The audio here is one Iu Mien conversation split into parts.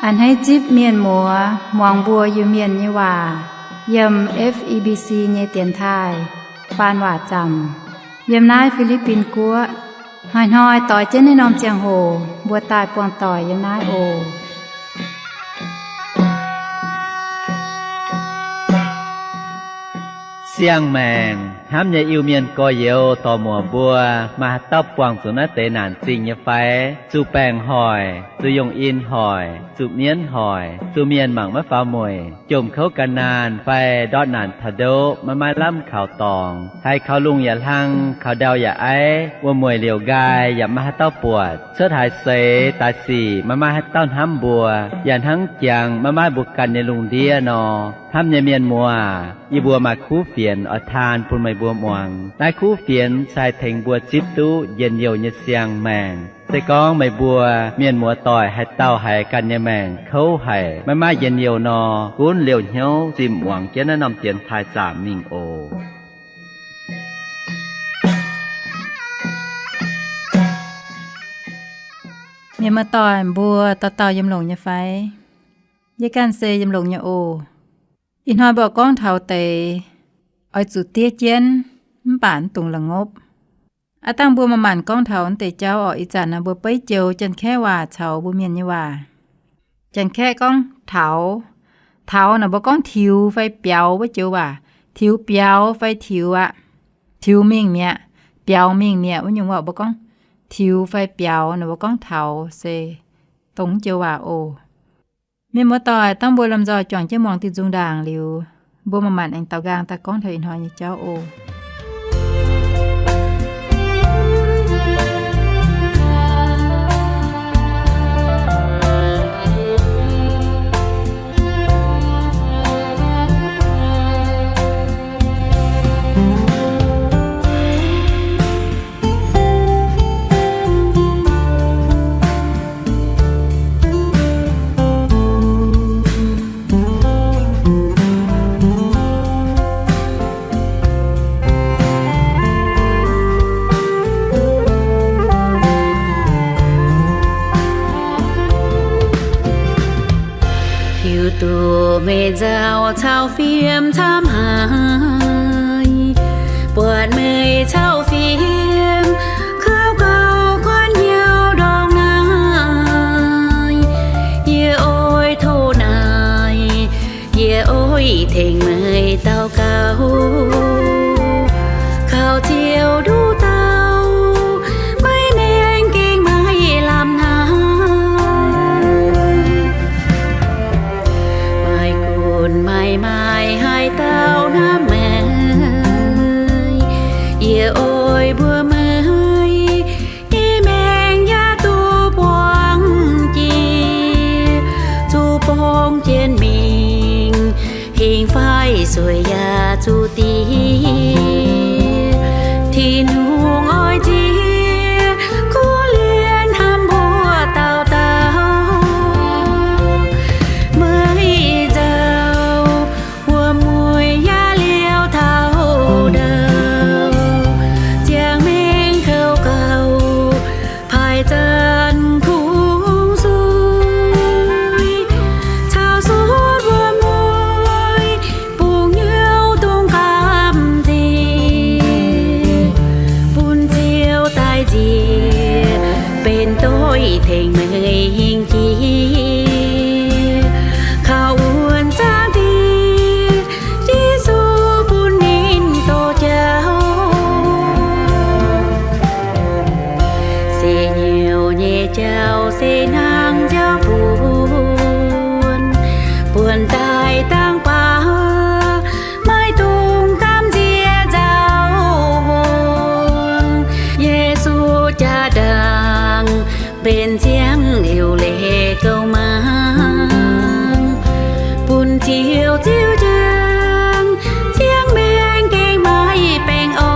A'hneiv zipv mienh muoz muangx mbuo Iu-Mienh nyei waac yiem F E B C nyei dienx taaih faan waac zaamc yiem naaiv Fi^li^bin Guoqv. Hnoi-hnoi doix jienv naaiv norm ziangh hoc mbuo daaih buangh doic yiem naaiv oc. Siang-maengc hnamv nyei Iu-Mienh gorx-youz dorc-muoc mbuo, maaih haaix dauh buangh zuqc naaiv deix naanc zingh nyei fai? Zuqc baengc hoic, zuqc yongh in hoic, zuqc mienv hoic, zuqc mienh mangc maiv faaux mueic, jomc kouv gan naanh fai ndortv naanc taux ndoqv maiv maaih lamh kaux dorngx, haiz kaux lungh yaac hlang, kaux ndau yaac aiv, wuom-mueic liouc nqaai yaac maiv maaih haaix dauh buatc, cuotv haaix seix daaih sic maiv maaih haaix dauh hnamv mbuo, yaac hnangv jangx maiv maaih mbuo ganh nyei lungh ndiev nor. Hnamv nyei mienh muoz, yie mbuo maaih kuv fienx oix taan bun meih mbuo muangx. Naaiv kuv fienx se haih tengx mbuo zipv duqv njien-youh nyei siang-maengc. Se gorngv meih mbuo mienh muoz-doic haaix dauh haiz ganh nyei maengc kouv haic, maiv maaih njien-youh nor, gunv liouh hnyouv zimh muangx jienv naaiv norm dienx taaih zaamc mingh oc. Mienh muoz-doic mbuo dauh dauh yiem longx nyei fai? Yie ganh se yiem longx nyei oc. Ih hnoi mbuo gorngv taux deix oix zuqc diev jienv mv baac mv dungx la'ngopv. Aav dangh mbuo manc-manc gorngv taux naaiv deix jauv orqc, ih zanc naaiv mbuo beiv joux Janx-Kaeqv waac caux mbuo Mienh nyei waac. Janx-Kaeqv gorngv taux. Taux naaic mbuo gorngv tiux fai biaux wuov joux waac. Tiux biaux fai tiux aqv. Tiux mingh mi'aqv, biaux mingh mi'aqv. Wuov nyungc waac mbuo gorngv tiux fai biaux naaic mbuo gorngv taux se dongh joux waac oc. Mienh muoz-doic, dangh mbuo lomh nzoih juangc jienv muangx diuh nzung ndaangc liuz, mbuo manc-manc aengx daaux nqaang daaih gorngv taux ih hnoi nyei jauv oc. Hiuv duqv meih nzauh cau fiem camv haic, buatc meih cau fiem kouv gauh guanh hnyouv ndongc naaiv. Yie oix tov naaic, yie oix tengx meih daux gaux, kaux Ziouv nduqc dauh maiv mengh gengh maiv lamh hnamv. Maaih gunv maaih maaic haaix dauh hnamv meih, yie oix mbuox meih, i maengx yaac duqv buangh jiex, zuqc bongx jienv mingh, hingh fai sueih yaac zuqc diex. Tin-Hungh oix nziex kuv lienh hnamv mbuo dauh dauh. Meih nzauh wuom-mueiz yaac liouh taux ndau, ziangh maengx kouv gauh paaiv zanc kungx suiv, caux suotv wuom-mueiz bungx hnyouv dungx gamh nziex, bun Ziouv daaih nziex benx doix tengx meih hingh jiex, kaux wuonh zaangv Diex Yesu bun ninh doqc jauv. Se hnyouv nyei jauv se hnangv nziaaux buonc, buonc daaih dangh baac maiv dungx gamh nziex nzauh hngongx. Yesu jaa-ndaangc benx ziangh liuc leiz gouv mangc, bun Ziouv ziux jienv ziangh maengx gengh maiv baengh orn.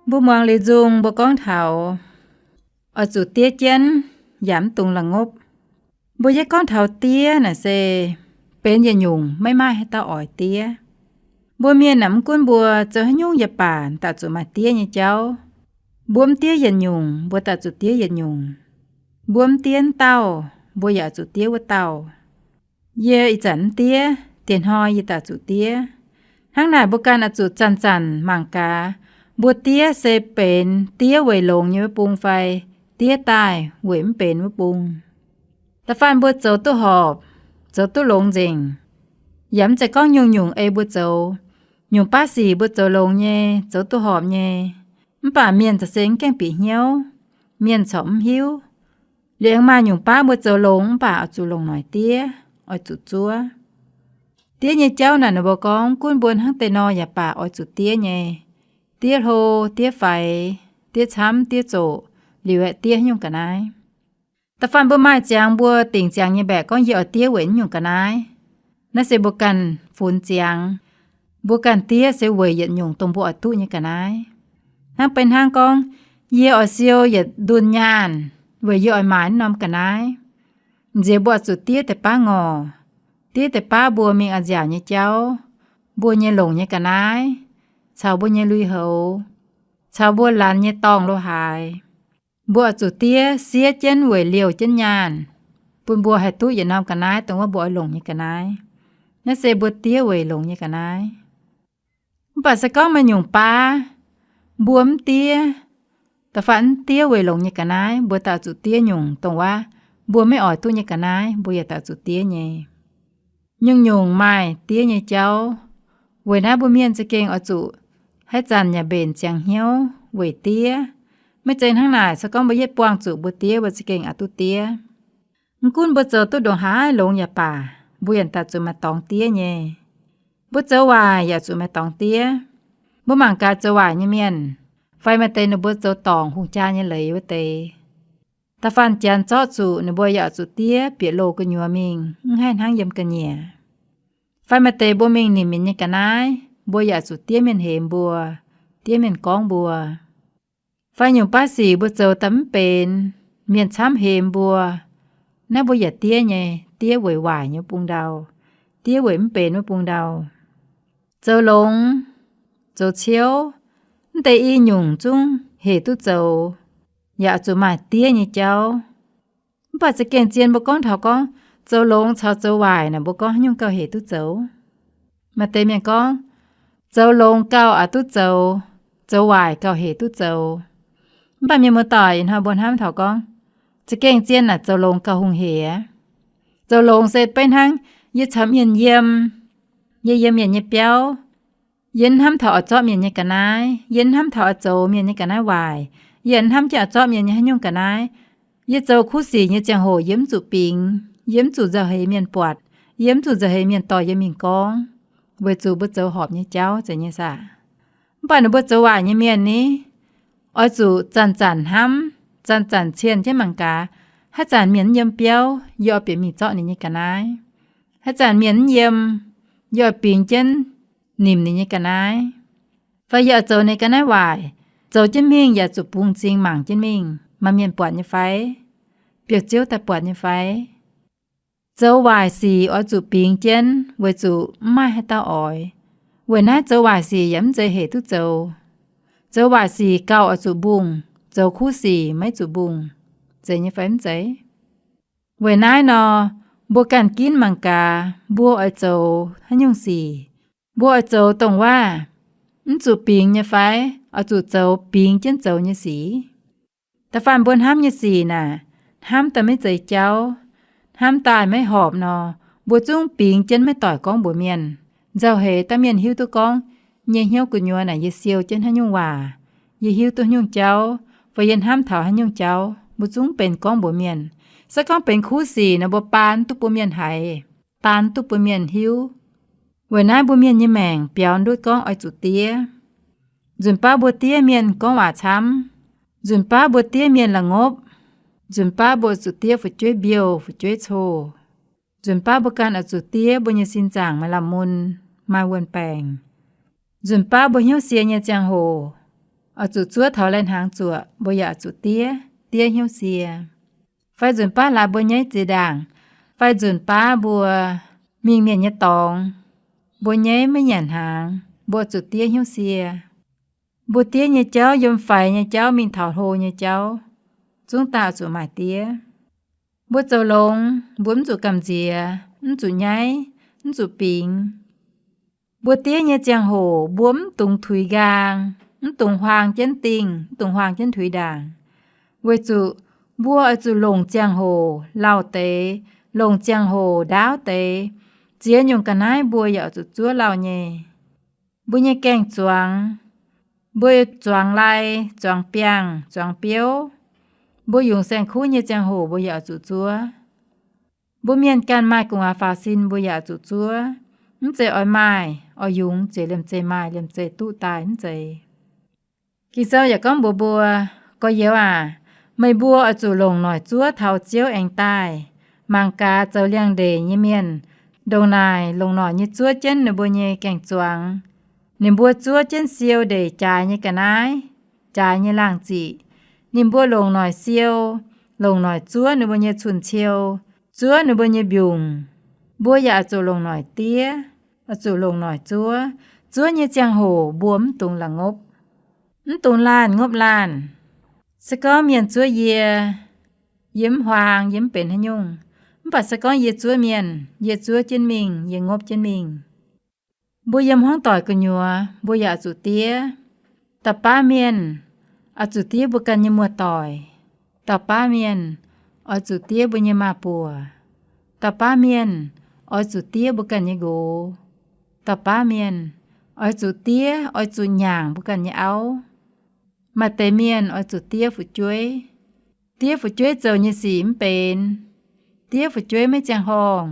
Mbuo muangx liuz nzung mbuo gorngv taux oix zuqc diev jienv yaac mv dungx la'ngopv. Mbuo yie gorngv taux diev naaic se benx yietc nyungc maiv maaih haaix dauh oix diev. Mbuo mienh naaic mv gunv mbuo zoux haaix nyungc yaac baac daaih zuqc maaih diev nyei jauv. Mbuo mv diev yietc nyungc, mbuo daaih zuqc diev yietc nyungc. Mbuo mv diev wuov dauh, mbuo yaac zuqc diev wuov dauh. Yie ih zanc mv diev, dieh hnoi yie daaih zuqc diev. Hnangv naaic mbuo ganh oix zuqc zanc-zanc mangc gaax, mbuo diev se benx diev weic longx nyei wuov bung fai diev daaih weic mv benx wuov bung. Da'faanh mbuo zoux duqv horpc, zoux duqv longx nzengc, yaac mv zeiz gorngv nyungc-nyungc ei mbuo zoux. Nyungc baav sic mbuo zoux longx nyei, zoux duqv horpc nyei, mv baac mienh za'gengh mv gaengh bieqc hnyouv, mienh corc mv hiuv. Liuz maaih nyungc baav mbuo zoux longx mv baac oix zuqc longc noic diev, oix zuqc zuov. Diev nyei jauv naaic ninh mbuo gorngv gunv mbuo hnangv deix nor yaac baac oix zuqc diev nyei. Diev hlo, diev faix, diev camv, diev zoqc, liuz aeqv, diev haaix nyungc ga'naaiv. Da'faanh mbuo maaih ziangx mbuo dingc ziangx nyei mbaeqc gorngv yie oix diev weic naaiv nyungc ga'naaiv. Naaiv se mbuo ganh funx ziangx. Mbuo ganh diev se weic yietc nyungc dongh mbuo oix duqv nyei ga'naaiv. Hnangv beiv hnangv gorngv, yie oix siou yietc ndunh nyaanh weic yie oix maaiz norm ga'naaiv. Nziex mbuo oix zuqc diev deix baav ngorc, diev deix baav mbuo mingh a'nziaauc nyei jauv, mbuo nyei longc nyei ga'naaiv, caux mbuo nyei lui-houx, caux mbuo lanz nyei dorngh lo haaix. Mbuo oix zuqc diev siev jienv weic liouh jienv nyaanh, bun mbuo haih duqv yietc norm ga'naaiv dongh wuov mbuo oix longc nyei ga'naaiv. Naaiv se mbuo diev weic longc nyei ga'naaiv. Mv baac se gorngv maaih nyungc baav mbuo mv diev, da'faanh mv diev weic longc nyei ga'naaiv, mbuo daaih zuqc diev nyungc dongh wuov mbuo maiv oix duqv nyei ga'naaiv, mbuo yaac daaih zuqc diev nyei. Nyungc-nyungc maaih diev nyei jauv. Weic naaiv mbuo mienh za'gengh oix zuqc haaix zanc yaac mbenc ziangx hnyouv weic diev. Maiv zeiz hnangv naaic, se gorngv mbuo yietv buangh zuqc mbuo diev, mbuo za'gengh aqc duqv diev. Mv gunv mbuo zoux duqv ndongc haaix longx yaac baac, mbuo yaac daaih zuqc maaih dorngx diev nyei. Mbuo zoux waaic yaac zuqc maaih dorngx diev. Mbuo mangc gaax zoux waaic nyei mienh, fai maaih deix ninh mbuo zoux dorngc hungh jaa nyei leiz wuov deix, da'faanh janx zorqv zuqc ninh mbuo yaac zuqc diev bieqc loz gu'nyuoz mingh, mv haih hnangv yiem ga'nyiec. Fai maaih deix mbuo mingh nimc mienh nyei ga'naaiv, mbuo yaac zuqc diev mienh hemx mbuo, diev mienh gorngv mbuo. Fai nyungc baav sic mbuo zoux daaih mv benx, mienh camv hemx mbuo, naaiv mbuo yaac diev nyei, diev weic waaic nyei wuov bung ndau, diev weic mv benx wuov bung ndau. Zoux longx, zoux ciouv, mv deix i nyungc zungv hec duqv zoux, yaac zuqc maaih diev nyei jauv. Mv baac za'gengh zien mbuo gorngv taux gorngv zoux longx caux zoux waaic naaic, mbuo gorngv haaix nyungc gauh hec duqv zoux? Maaih deix mienh gorngv, zoux longx gauh aqc duqv zoux, zoux waaic gauh hec duqv zoux. Mv baac mienh muoz-doic, ih hnoi mbuo hnamv taux gorngv, za'gengh zien naaic zoux longx gauh hungh hec aqv. Zoux longx se beiv hnangv yie caux mienh yiem, yie yiem mienh nyei biauv, yie hnamv taux oix zorqv mienh nyei ga'naaiv, yie hnamv taux oix zoux mienh nyei ga'naaiv waaic, yie hnamv jienv oix zorqv mienh nyei haaix nyungc ga'naaiv. Yie zoux kuv sic nyei ziangh hoc yie mv zuqc bingx, yie mv zuqc nzauh heix mienh buatc, yie mv zuqc nzauh heix mienh dorh yie mingh gorngv, weic zuqc mbuo zoux horpc nyei jauv zeiz nyei saah? Mv baac ninh mbuo zoux waaic nyei mienh ni, oix zuqc zanc-zanc hnamv, zanc-zanc cien jienv mangc gaax, haaix zanc mienh mv yiem biauv, yie oix bieqc mingh zorqv ninh nyei ga'naaiv. Haaix zanc mienh mv yiem, yie oix bingx jienv nimc ninh nyei ga'naaiv. Fai yie oix zoux ninh ga'naaiv waaic, zoux jienv mingh yaac zuqc bungx m'zing mangc jienv mingh, maaih mienh buatc nyei fai, biauv ziouv daaih buatc nyei fai. Zoux waaic sic oix zuqc bingx jienv weic zuqc mv maaih haaix dauh oix. Weic naaiv zoux waaic sic yaac mv zeiz hec duqv zoux. Zoux waaic sic gauh oix zuqc mbungh, zoux kuv sic maiv zuqc mbungh, zeiz nyei fai mv zeiz? Weic naaiv nor, mbuo ganh ginv mangc gaax mbuo oix zoux haaix nyungc sic. Mbuo oix zoux dongh waac mv zuqc bingx nyei fai oix zuqc zoux bingx jienv zoux nyei sic? Da'faanh mbuo hnamv nyei sic naaic, hnamv daaih maiv zeiz jauv, hnamv daaih maiv horpc nor, mbuo zungv bingx jienv maiv doic gorngv mbuox mienh. Nzauh heix daaih mienh hiuv duqv gorngv nyei hnyouv gu'nyuoz naaic yie siou jienv haaix nyungc waac, yie hiuv duqv haaix nyungc jauv, fai yie hnamv taux haaix nyungc jauv, mbuo zungv benx gorngv mbuox mienh. Se gorngv benx kuv sic nor, mbuo baan duqv bun mienh haiz, baan duqv bun mienh hiuv. Weic naaiv mbuo mienh nyei maengc biaux ndutv gorngv oix zuqc diev. Nzunc baav mbuo diev mienh gorngv waac camv. Nzunc baav mbuo diev mienh la'ngopv. Nzunc baav mbuo zuqc diev fu'jueiv mbiouh fu'jueiv coh. Nzunc baav mbuo ganh oix zuqc diev mbuo nyei sin zaangc maaih lamh mun, maaih wuon-baengc. Nzunc baav mbuo hnyouv sie nyei ziangh hoc, oix zuqc zuov taux lai-hnaangx zuoqc, mbuo yaac oix zuqc diev, diev hnyouv sie. Fai nzunc baav laaix mbuo nyaiv ziex ndaangc, fai nzunc baav mbuo mingh mienh nyei dorngx, mbuo nyaiv maiv nyanc hnaangx, mbuo zuqc diev hnyouv sie. Mbuo diev nyei jauv, yiem faix nyei jauv mingh taux hlo nyei jauv, zungv daaih zuqc maaih diev. Mbuo zoux longx, mbuo mv zuqc gamh nziex, mv zuqc nyaiv, mv zuqc bingx. Mbuo diev nyei ziangh hoc mbuo mv dungx tuix nqaang, mv dungx huaang jienv dingh, mv dungx huaang jienv tuix ndaangc. Weic zuqc mbuo oix zuqc longc ziangh hoc lauh deix, longc ziangh hoc ndaauv deix, ziex nyungc ga'naaiv mbuo yaac oix zuqc zuov lauh nyei. Mbuo nyei gaeng-zuangx, mbuo zuangx lai, zuangx biangh, zuangx biouv, mbuo yungz saeng-kuv nyei ziangh hoc mbuo yaac oix zuqc zuov. Mbuo mienh ganh maaih gu'nguaaz faaux sin mbuo yaac oix zuqc zuov. Mv zeiz oix maaih, oix yungz ziouc liemh zeih maaih, liemh zeih duqv daaih, mv zeiz. Ging-Sou yaac gorngv mbuox mbuo, Gorx-youz aac, meih mbuo oix zuqc longc noic zuov taux Ziouv aengx daaih. Mangc gaax zoux liangx-ndeic nyei mienh ndongc naaic longc noic nyei zuov jienv ninh mbuo nyei gaeng-zuangx. Ninh mbuo zuov jienv siou ndeic jaaix nyei ga'naaiv, jaaix nyei laangh ziqc. Ninh mbuo longc noic siou, longc noic zuov ninh mbuo nyei cun-ciou, zuov ninh mbuo nyei mbiungc. Mbuo yaac oix zuqc longc noic diev, oix zuqc longc noic zuov. Zuov nyei ziangh hoc mbuo mv dungx la'ngopv, mv dungx laanh ngopv laanh. Se gorngv mienh zuov yie, yie mv huaang, yie mv benx haaix nyungc. Mv baac se gorngv yie zuov mienh, yie zuov jienv mingh, yie ngopv jienv mingh. Mbuo yiem hmuangv doic gu'nyuoz mbuo yaac oix zuqc diev. Dauh baav mienh oix zuqc diev mbuo ganh nyei muoz-doic. Dauh baav mienh oix zuqc diev mbuo nyei maa-buoc. Dauh baav mienh oix zuqc diev mbuo ganh nyei nqox. Dauh baav mienh oix zuqc diev, oix zuqc nyaangc mbuo ganh nyei auv. Maaih deix mienh oix zuqc diev fu'jueiv. Diev fu'jueiv zoux nyei sic mv benx. Diev fu'jueiv maiv ziangh horngh.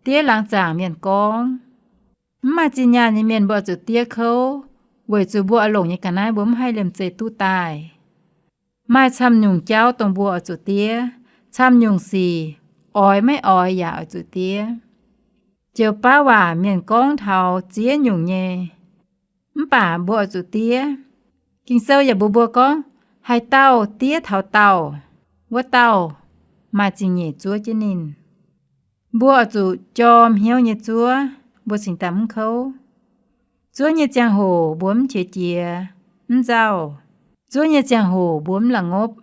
Diev laangz zaangc mienh gorngv. Mv maaih zinh nyaanh nyei mienh mbuo oix zuqc diev kouv, weic zuqc mbuo oix longc nyei ga'naaiv mbuo mv haih liemh zeih duqv daaih. Maaih camv-nyungc jauv dongh mbuo oix zuqc diev, camv-nyungc sic, oix maiv oix yaac oix zuqc diev. Joux baav waac mienh gorngv taux ziex nyungc nyei, mv baac mbuo oix zuqc diev. Ging-Sou yaac mbuox mbuo gorngv, haaix dauh diev taux daauh, wuov dauh maaih zingh nyeic zuov jienv ninh. Mbuo oix zuqc jorm hnyouv nyei zuov, mbuo cingx daaih mv kouv. Zuov nyei ziangh hoc mbuo mv qiex jiez, mv nzauh. Zuov nyei ziangh hoc mbuo mv la'ngopv.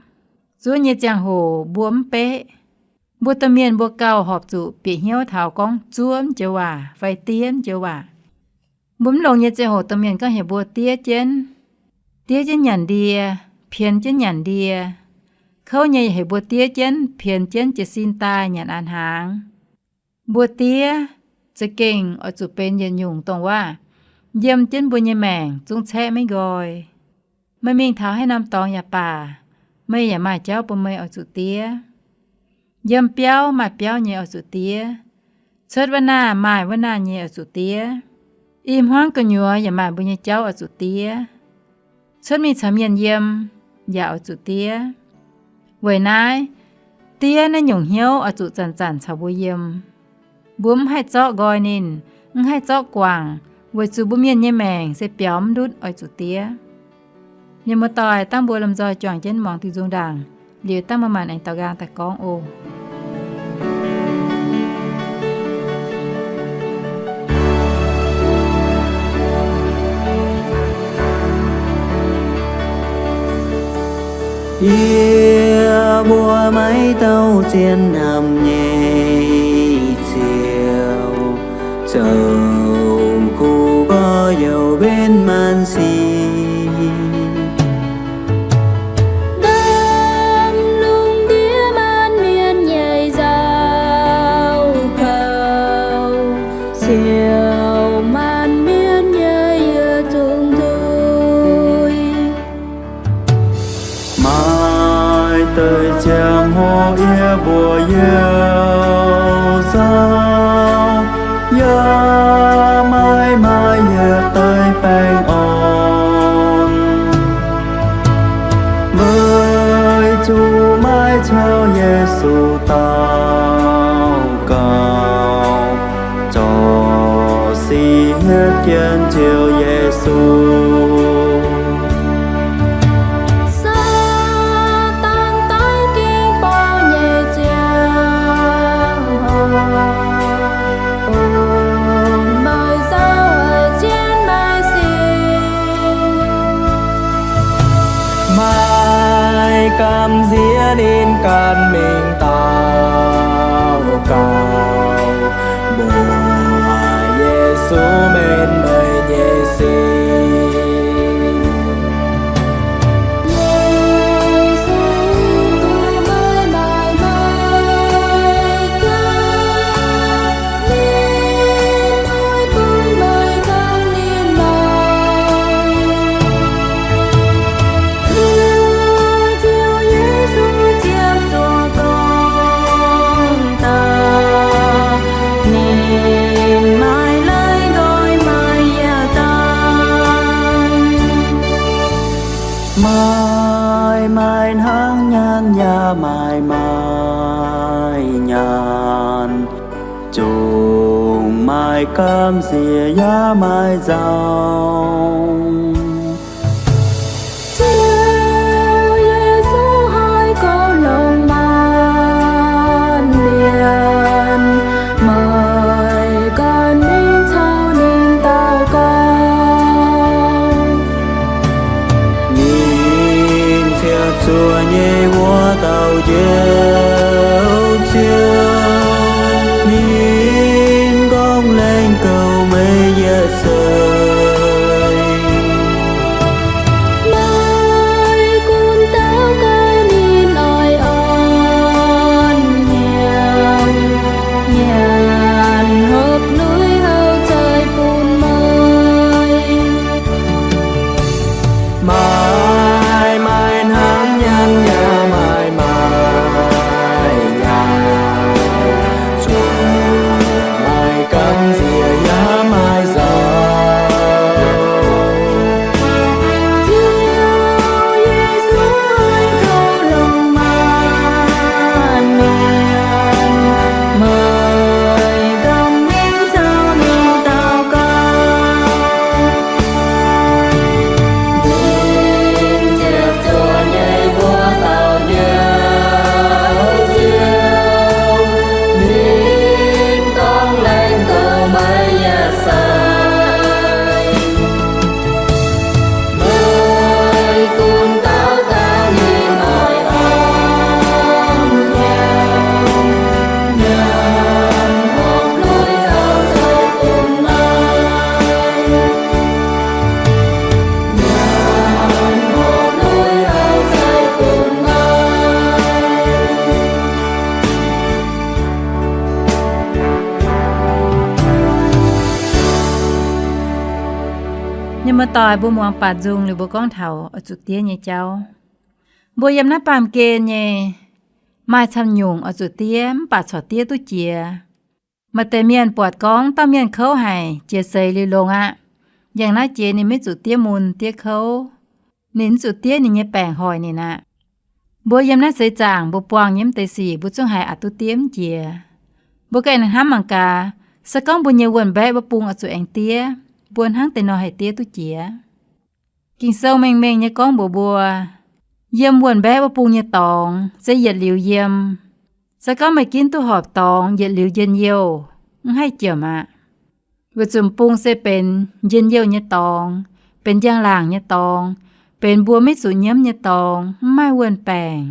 Zuov nyei ziangh hoc mbuo mv beqv. Mbuo domh mienh mbuo gauh horpc zuqc bieqc hnyouv taux gorngv zuov mv joux waac fai diev mv joux waac. Mbuo mv longx nyei ziangh hoc domh mienh gorngv heuc mbuo diev jienv, diev jienv nyanc ndie, pien jienv nyanc ndie. Kouv nyei heuc mbuo diev jienv, pien jienv jiez sin daaih nyanc a'hnaangx. Mbuo diev za'gengh oix zuqc benx yietc nyungc dongh waac yiem jienv mbuo nyei maengc zungv caeqv maiv nqoi. Meih mingh taux haaix norm dorngx yaac baac, meih yaac maaih jauv bun meih oix zuqc diev. Yiem biauv maaih biauv nyei oix zuqc diev. Cuotv wuov naah maaih wuov naah nyei oix zuqc diev. I hmuangv gu'nyuoz yaac maaih mbuo nyei jauv oix zuqc diev. Cuotv mingh caux mienh yiem yaac oix zuqc diev. Weic naaiv, diev naaiv nyungc hnyouv oix zuqc zanc-zanc caux mbuo yiem. Mbuo mv haih zorqv nqoi ninh, mv haih zorqv guangc, weic zuqc mbuo mienh nyei maengc se biaux mv ndutv oix zuqc diev. Mienh muoz-doic, dangh mbuo lomh nzoih juangc jienv muangx diuh nzung ndaangc, liuz dangh mbuo maanc aengx daux nqaang daaih gorngv oc. Yie mbuo maiv dauh zien hnamv nyei Ziouv, zoux kuv gorx-youz mbenc maanc sic. Ndaamv-lungh ndiev maanc mienh nyei nzauh kouv, siou maanc mienh nyei yietc zungv nzuih. Maaih deix ziangh hoc yie mbuo youh nzauh, yaac maaih maaih yietc deix baengh orn. Weic zuqc maiv caux Yesu daux gaux, zorc sic hietv jienv Ziouv Yesu. Gamh nziex ninh ganh mingh daux gaux, mbuox Yesu mengh meih nyei sin. Maaih maaih hnangv nyanc yaac maaih maaih nyanc, zungv maaih gamh nziex yaac maaih nzauh. Ziouv Yesu haih goux longc maanc mienh, meih ganh mingh caux ninh daux gaux. Ninh ziepc zuoqv nyei wuov dauh Njoux Ziouv, ninh gorngv laengz goux meih yietc seix. Meih gunv daux gaux ninh oix orn nyanc, nyanc hopv lui houc zoih bun meih. Maaih maaih hnangv nyanc yaac maaih maaih nyanc, zungv maaih gamh nziex yaac maaih nzauh. Ziouv Yesu haih goux longc maanc mienh, meih ganh mingh caux ninh daux gaux. Ninh ziepc zuoqv nyei wuov dauh Njoux Ziouv, ninh gorngv laengz goux meih yietc seix. Meih gunv daux gaux ninh oix orn nyanc, nyanc hopv lui houc zoih bun meih. Nyei muoz-doic, mbuo muangx baac nzung liuz mbuo gorngv taux oix zuqc diev nyei jauv. Mbuo yiem naaiv baamh gen nyei maaih camv nyungc oix zuqc diev mv baac corc diev duqv jiex. Maaih deix mienh buatc gorngv dauh mienh kouv haic, jiex seix liuz longx aqv. Yangh naaiv jiex ninh maiv zuqc diev mun diev kouv. Ninh mv zuqc diev ninh nyei baengc hoic ninh aqv. Mbuo yiem naaiv seix zaangc mbuo buangh nyei mv deix sic mbuo zungv haiz aqc duqv diev mv jiex. Mbuo ganh hnamv mangc gaax, se gorngv mbuo nyei wuonh mbaeqv wuov bung oix zuqc aengx diev, mbuo hnangv deix nor haih diev duqv jiex? Ging-Sou mengh mengh nyei gorngv mbuox mbuo, yiem wuonh mbaeqv wuov bung nyei dorngx se yietc liuz yiem. Se gorngv meih ginv duqv horpc dorngx yietc liuz njien-youh, mv haih jiemc aqv. Weic zuqc bung se benx njien-youh nyei dorngx, benx njang-laangc nyei dorngx, benx mbuo maiv zuqc nyiemv nyei dorngx, mv maaih wuonh baengc,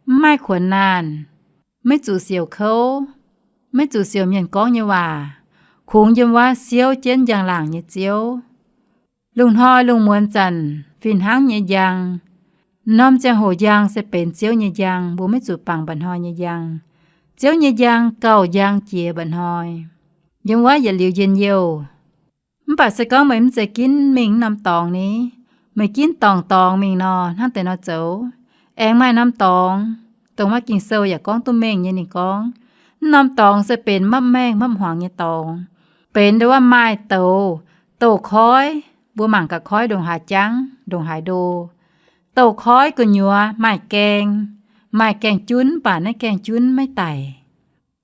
mv maaih kuonx naanh, maiv zuqc siouc kouv, maiv zuqc siouc mienh gorngv nyei waac, kungx yiem wuov siouv jienv njang-laangc nyei Ziouv. Lungh hnoi lungh muonz zanc fih hnangv nyei njang. Norm ziangh hoc njang se benx Ziouv nyei njang, mbuo maiv zuqc bangc mba'hnoi nyei njang. Ziouv nyei njang gauh njang jiex mba'hnoi, yiem wuov yietc liuz njien-youh. Mv baac se gorngv meih mv zeiz ginv mingh norm dorngx ni, meih ginv dorngc dorngx mingh nor, hnangv deix nor zoux, aengx maaih norm dorngx, dongh maaih Ging-Sou yaac gorngv duqv mengh nyei. Ninh gorngv, mv norm dorngx se benx mapv maengh mapv hmuangx nyei dorngx, benx ndo wuov maaih douz, douz-koiv, mbuo mangc gaax koiv ndongc haaix jangv, ndongc haaix ndo. Douz-koiv gu'nyuoz maaih gaeng, maaih gaeng-junv, mv baac naaiv gaeng-junv maiv daic.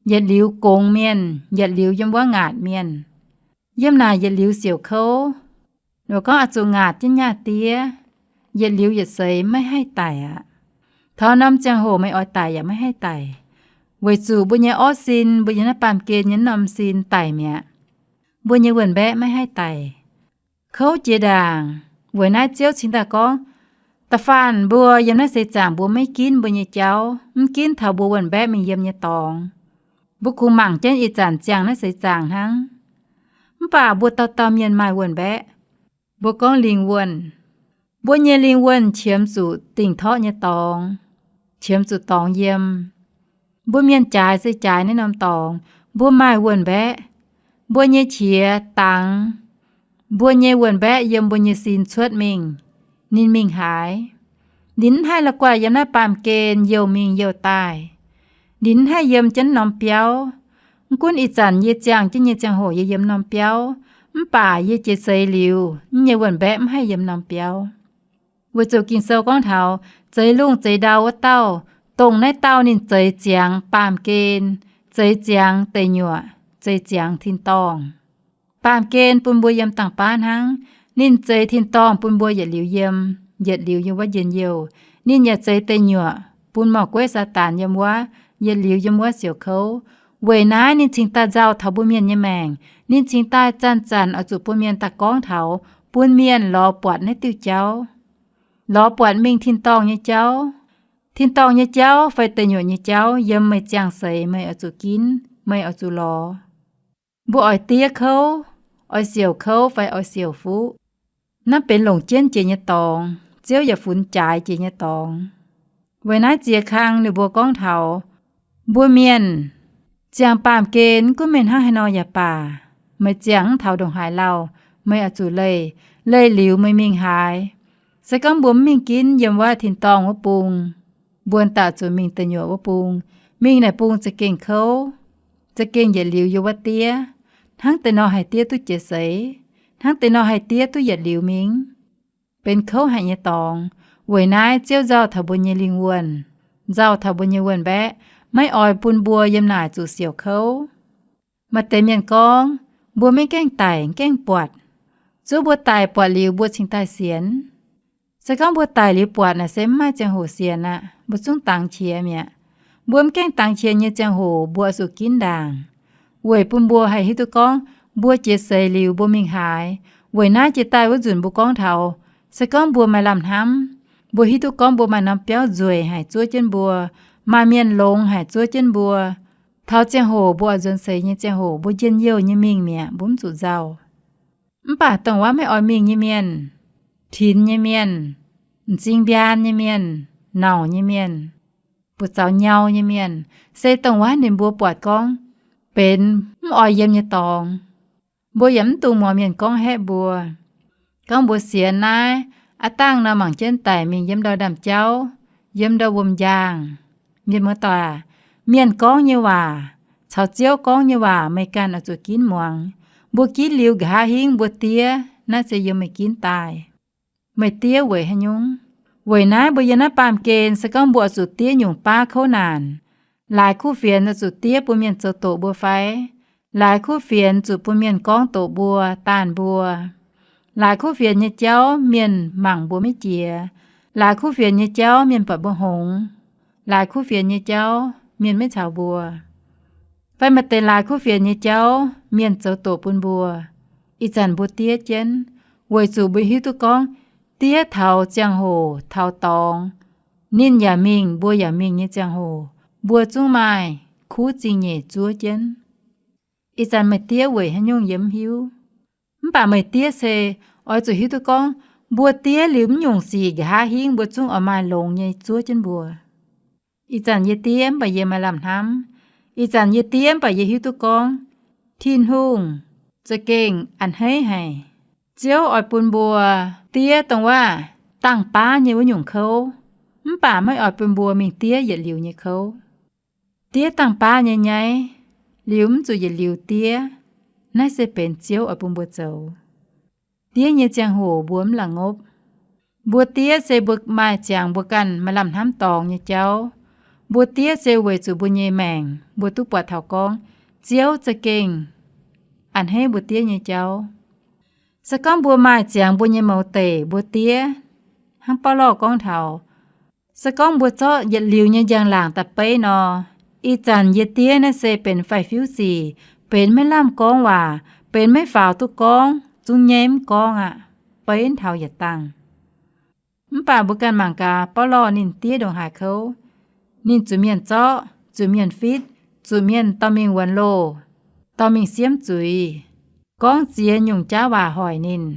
Yietc liuz gongx mienh, yietc liuz yiem wuov ngaatc mienh. Yiem naaic yietc liuz siouc kouv. Ninh gorngv oix zuqc ngaatc jienv nyaah diev, yietc liuz yietc seix maiv haih daic aqv. Taux norm ziangh hoc meih oix daic yaac maiv haih daic, weic zuqc mbuo nyei orv sin, mbuo nyei naaiv baamh gen nyei norm sin daic mi'aqv. Mbuo nyei wuonh mbaeqv maiv haih daic. Kouv jiex ndaangc, weic naaiv Ziouv cingx daaih gorngv, Da'faanh mbuo yiem naaiv seix zaangc mbuo maiv ginv mbuo nyei jauv, mv ginv taux mbuo wuonh mbaeqv mingh yiem nyei dorngx. Mbuo kungx mangc jienv ih zanc ziangh naaiv seix zaangc hnangv. Mv baac mbuo dauh dauh mienh maaih wuonh mbaeqv. Mbuo gorngv lingh wuonh. Mbuo nyei lingh wuonh qiemx zuqc dingc torqv nyei dorngx, qiemx zuqc dorngx yiem. Mbuo mienh jaaix se jaaix naaiv norm dorngx. Mbuo maaih wuonh mbaeqv. Mbuo nyei qiex dangx. Mbuo nyei wuonh mbaeqv yiem mbuo nyei sin cuotv mingh, ninh mingh haaix. Ninh mv haih la'guaih yiem naaiv baamh gen youh mingh youh daaih. Ninh mv haih yiem jienv norm biauv. Mv gunv ih zanc yie ziangh jienv nyei ziangh hoc yie yiem norm biauv, mv baac yie jiex seix liuz, yie nyei wuonh mbaeqv mv haih yiem norm biauv. Weic zuqc Ging-Sou gorngv taux zeix lungh zeix ndau wuov dauh, dongh naaiv dauh ninh zeix ziangx baamh gen, zeix ziangx deic nyuoqc, zeix ziangx tin-dorngh. Baamh gen bun mbuo yiem dangh baav hnangv. Ninh zeix tin-dorngh bun mbuo yietc liuz yiem, yietc liuz yiem wuov njien-youh. Ninh yaac zeix deic nyuoqc bun mauv-gueiv Saadaan yiem wuov, yietc liuz yiem wuov siouc kouv. Weic naaiv ninh cingx daaih nzauh taux mbuo mienh nyei maengc. Ninh cingx daaih zanc-zanc oix zuqc bun mienh daaih gorngv taux, bun mienh lorz buatc naaiv diuh jauv, lorz buatc mingh tin-dorngh nyei jauv. Tin-dorngh nyei jauv fai deic nyuoqc nyei jauv yiem meih ziangh seix meih oix zuqc ginv, meih oix zuqc lorz. Mbuo oix diev kouv, oix siouc kouv fai oix siouc fuqv, naaiv benx longc jienv jiex nyei dorngx. Ziouv yaac funx jaaix jiex nyei dorngx. Weic naaiv ziex kang ninh mbuo gorngv taux mbuo mienh ziangh baamh gen, mv gunv meih hnangv haaix nor yaac baac, meih ziangh mv taux ndongc haaix lauh, meih oix zuqc leih. Leih liuz meih mingh haaix? Se gorngv mbuo mv mingh ginv yiem wuov tin-dorngh wuov bung, mbuo daaih zuqc mingh deic nyuoqc wuov bung. Mingh naaic bung za'gengh kouv, za'gengh yietc liuz yiem wuov diev. Hnangv deix nor haih diev duqv jiex seix, hnangv deix nor haih diev duqv yietc liuz mingh, benx kouv haic nyei dorngx. Weic naaiv Ziouv nzauh taux mbuo nyei lingh wuonh, nzauh taux mbuo nyei wuonh mbaeqv, maiv oix bun mbuo yiem naaic zuqc siouc kouv. Maaih deix mienh gorngv, mbuo maiv gaengh daic, gaengh buatc. Zuov mbuo daic buatc liuz mbuo cingx daaih sienx. Se gorngv mbuo daic liuz buatc naaic se mv maaih ziangh hoc sienx aqv, mbuo zungv dangx qiex mi'aqv. Mbuo mv gaengh dangx qiex nyei ziangh hoc mbuo oix zuqc ginv ndaangc, weic bun mbuo haih hiuv duqv gorngv mbuo jiex seix liuz mbuo mingh haaix. Weic naaiv jiex daaih wuov nzunc mbuo gorngv taux, se gorngv mbuo maaih lamh hnamv, mbuo hiuv duqv gorngv mbuo maaih norm biauv nzueic haic zuov jienv mbuo, maaih mienh longx haic zuov jienv mbuo, taux ziangh hoc mbuo oix nzuonx seix nyei ziangh hoc mbuo njien-youh nyei mingh mi'aqv, mbuo mv zuqc nzauh. Mv baac dongh wuov maiv oix mingh nyei mienh, tinx nyei mienh, m'zing mbiaan nyei mienh, nauc nyei mienh, buoz-zaux nyau nyei mienh, se dongh wuov ninh mbuo buatc gorngv benx mv oix yiem nyei dorngx. Mbuo yaac mv dungx muangx mienh gorngv haeqv mbuo. Gorngv mbuo sienx naaiv, aav dangh nor mangc jienv daic mingh yiem ndau ndaamv-jauv, yiem ndau wuom-njaangh. Mienh muoz-doic aac, mienh gorngv nyei waac caux Ziouv gorngv nyei waac meih ganh oix zuqc ginv muangx. Mbuo ginv liuz nqa'haav hingv mbuo diev, naaiv se yiem meih ginv daaih. Meih diev weic haaix nyungc? Weic naaiv mbuo yiem naaiv baamh gen se gorngv mbuo oix zuqc diev nyungc baav kouv naanc, laaix kuv fienx oix zuqc diev bun mienh zoux doqc mbuo fai? Laaix kuv fienx zuqc bun mienh gorngv doqc mbuo, daanh mbuo. Laaix kuv fienx nyei jauv mienh mangc mbuo maiv jiex. Laaix kuv fienx nyei jauv mienh buatc mbuo hngongx. Laaix kuv fienx nyei jauv mienh maiv caux mbuo. Fai maaih deix laaix kuv fienx nyei jauv mienh zoux doqc bun mbuo. Ih zanc mbuo diev jienv, weic zuqc mbuo hiuv duqv gorngv diev taux ziangh hoc taux dorngx, ninh yaac mingh mbuo yaac mingh nyei ziangh hoc, mbuo zungv maaih kuv zingh nyeic zuov jienv. Ih zanc meih diev weic haaix nyungc yie mv hiuv. Mv baac meih diev se oix zuqc hiuv duqv gorngv mbuo diev liuz mv nyungc sic nqa'haav hingv mbuo zungv oix maaih longx nyei zuov jienv mbuo. Ih zanc yie diev mv baac yie maaih lamh hnamv. Ih zanc yie diev mv baac yie hiuv duqv gorngv Tin-Hungh za'gengh a'hneiv haic. Ziouv oix bun mbuo diev dongh wuov dangh baav nyei wuov nyungc kouv, mv baac maiv oix bun mbuo mingh diev yietc liuz nyei kouv. Diev dangh baav nyei nyaiv, liuz mv zuqc yietc liuz diev. Naaiv se benx Ziouv oix bun mbuo zoux. Diev nyei ziangh hoc mbuo mv laengz ngopv. Mbuo diev se mbuo maaih ziangx mbuo ganh maaih lamh hnamv dorngx nyei jauv. Mbuo diev se weic zuqc mbuo nyei maengc mbuo duqv buatc taux gorngv Ziouv za'gengh a'hneiv mbuo diev nyei jauv. Se gorngv mbuo maaih ziangx mbuo nyei mouz deic mbuo diev, hnangv Baulo gorngv taux, se gorngv mbuo zorqv yietc liuz nyei njang-laangc da'beiv nor, ih zanc yie diev naaiv se benx faix-fiuv sic, benx maiv lamh gorngv waac, benx maiv faaux duqv gorngv, zungv nyei mv gorngv aqv, beiv taux yietc dangh. Mv baac mbuo ganh mangc gaax Baulo ninh diev ndongc haaix kouv. Ninh zuqc mienh zorqv, zuqc mienh fitv, zuqc mienh dorh mingh wuonx loh, dorh mingh siemv zuiz, gorngv ziex nyungc jaav waac hoic ninh,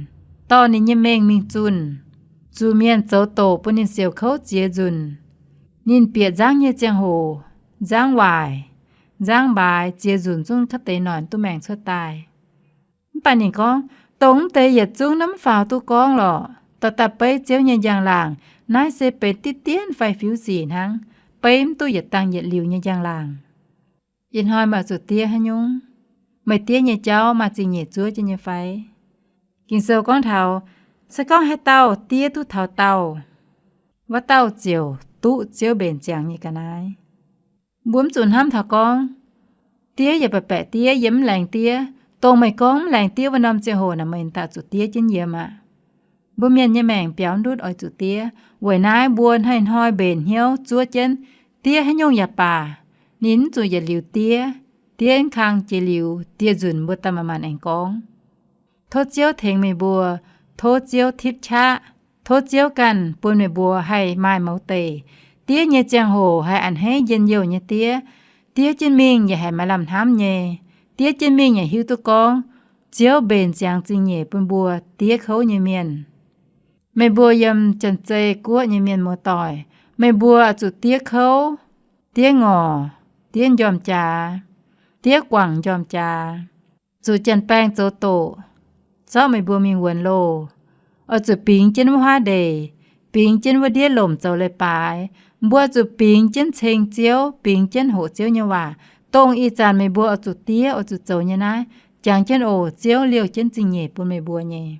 dorh ninh nyei mengh mingh zunh, zuqc mienh zoux doqc bun ninh siouc kouv ziex nzunc. Ninh bieqc nzangv nyei ziangh hoc, nzangv waaic, nzangv mbaaix ziex nzunc zungv kaav deix noic duqv maengc cuotv daaih. Mv baac ninh gorngv, dongh mv deix yietc zungv naaiv mv faaux duqv gorngv lorqc. Dorh daaih beiv Ziouv nyei njang-laangc, naaiv se benx diqv dienv fai fiuv sic hnangv, beiv mv duqv yietc dangh yietc liuz nyei njang-laangc. Ih hnoi meih zuqc diev haaix nyungc? Meih diev nyei jauv maaih zingh nyeic zuov jienv nyei fai? Ging-Sou gorngv taux, se gorngv haaix dauh diev duqv taux daauh, wuov dauh ziouc duqv Ziouv mbenc ziangx nyei ga'naaiv. Mbuo mv zuqc hnamv taux gorngv, diev yaac baeqc baeqc diev, yiem mv laengz diev. Dongh meih gorngv mv laengz diev wuov norm ziangh hoc naaic, meih daaih zuqc diev jienv yiem aqv. Mbuo mienh nyei maengc biaux ndutv oix zuqc diev. Weic naaiv mbuo hnoi-hnoi mbenc hnyouv zuov jienv, diev haaix nyungc yaac baac, ninh mv zuqc yietc liuz diev. Diev kang jiex liuz, dieh nzunc mbuo daaih manc-manc aengx gorngv. Tov Ziouv tengx meih mbuo, tov Ziouv tipv qaqv, tov Ziouv ganh bun meih mbuo haih maaih mouz deic. Diev nyei ziangh hoc haih a'hneiv njien-youh nyei diev. Diev jienv mingh yaac haih maaih lamh hnamv nyei. Diev jienv mingh yaac hiuv duqv gorngv Ziouv mbenc ziangx zingh nyeic bun mbuo diev kouv nyei mienh. Meih mbuo yiem Janx-Zei Guoqv nyei mienh muoz-doic, meih mbuo oix zuqc diev kouv, diev ngorc, diev njormh jaax, diev guangc njormh jaax, zuqc janx-baeng zoux doqc, zorqv meih mbuo mingh wuonx loh. Oix zuqc bingx jienv wuov huaav ndeic, bingx jienv wuov ndiev lomc zoux leiz-baaix. Mbuo zuqc bingx jienv ceng Ziouv, bingx jienv hoqc Ziouv nyei waac. Dongh ih zanc meih mbuo oix zuqc diev, oix zuqc zoux nyei naaiv, jangx jienv oc, Ziouv liouh jienv zingh nyeic bun meih mbuo nyei.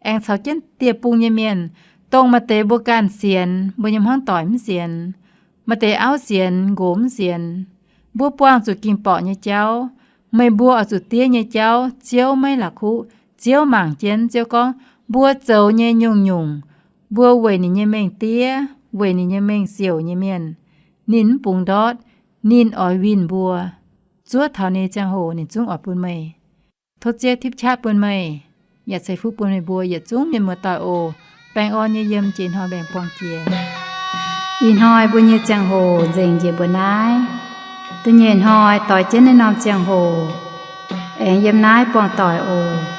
Aengx caux jienv dieh bung nyei mienh, dongh maaih deix mbuo ganh sienx, mbuo nyei hmuangv doic mv sienx, maaih deix auv sienx, nqox mv sienx, mbuo buangh zuqc ging-borqc nyei jauv. Meih mbuo oix zuqc diev nyei jauv, Ziouv maiv la'kuqv. Ziouv mangc jienv, Ziouv gorngv, mbuo zoux nyei nyungc-nyungc, mbuo weic ninh nyei mengh diev, weic ninh nyei mengh siouc nyei mienh, ninh mv bungx ndortv. Ninh oix winh mbuo. Zuov taux ninh nyei ziangh hoc ninh zungv oix bun meih. Tov Ziouv tipv qaqv bun meih, yaac ceix fuqv bun meih mbuo yietc zungv mienh muoz-doic oc. Baengh orn nyei yiem jiex hnoi mbaengx-buang jiex. Ih hnoi mbuo nyei ziangh hoc nzengc njiec mbuo naaiv. Da'nyeic hnoi doix jienv naaiv norm ziangh hoc, aengx yiem naaiv buangh doic oc.